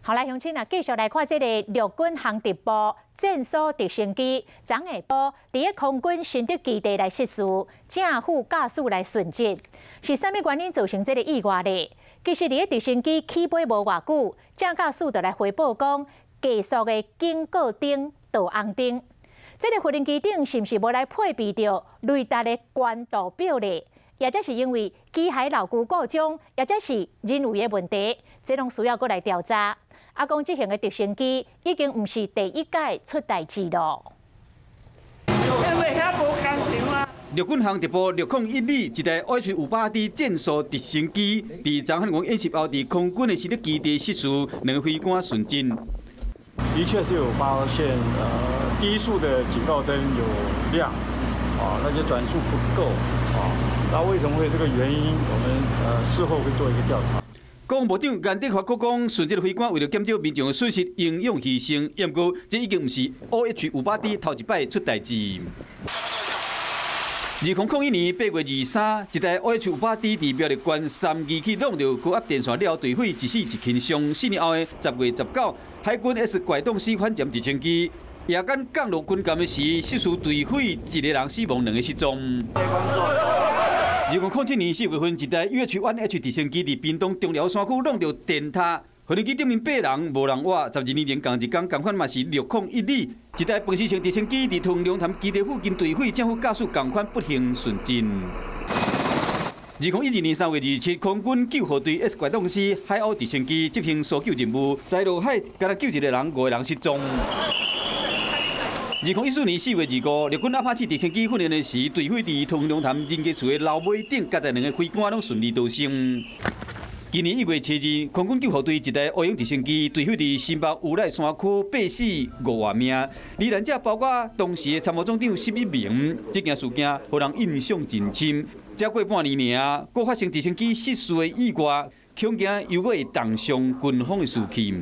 好來，鄉親啊，繼續來看這个陸軍航直部戰斧直升機，昨下晡佇咧空軍新竹基地來失事，正副駕駛來殉職，是啥物原因造成這个意外呢？其實佇咧直升機起飛無偌久，正駕駛就來回報講，低速的警告燈著紅燈，這个無人機頂是毋是無來配備著雷達的關度表呢？抑者是因為機械老舊故障，抑者是人為的問題，這攏需要閣來調查。啊，講這型的直升機已經毋是第一擺出代誌囉。因為遐無工廠啊。陸軍航直部6012一台 OH-58D 戰斧直升機，佇昨昏演習後，佇空軍的新竹基地失事，兩个飛官殉職。的確是有發現，低速的警告燈有亮，啊，那些轉速不夠，啊，那為什麼會這個原因？我們事後會做一個調查。國防部長顏德華閣講，殉職飛官為著減少民眾的損失，英勇犧牲。毋過，這已經毋是 OH-58D 頭一擺出代誌。2001年8月23，一台 OH-58D 佇苗栗縣三義去挵著高壓電線了墜毀，一死一輕傷。4年後的10月19，海軍 S 怪洞 C 反潛直升機夜間降落軍艦的時，失事墜毀，一個人死亡，兩个失蹤。2007年4月份，一台 UH-1H 直升機佇屏東中寮山區挵著電塔，無人機頂面八人無人活。12年前仝一工仝款嘛是6012，一台飯匙型直升機佇桃園龍潭基地附近墜毀，正副駕駛仝款不幸殉職。2012年3月27，空軍救護隊 S 怪洞 C 海鷗直升機執行搜救任務，在落海，干焦救一个人，五个人失蹤。2014年4月25，陸軍阿帕契直升機訓練的時，墜毀佇桃園龍潭人家厝的樓尾頂，加載兩个飛官攏順利逃生。今年1月7日，空軍救護隊一台烏蠅直升機墜毀佇新北烏來山區，八死五活命。罹難者包括當時的參謀總長11名。這件事件予人印象真深。才過半年爾，閣發生直升機失事的意外，恐驚又閣會重傷軍方的士氣。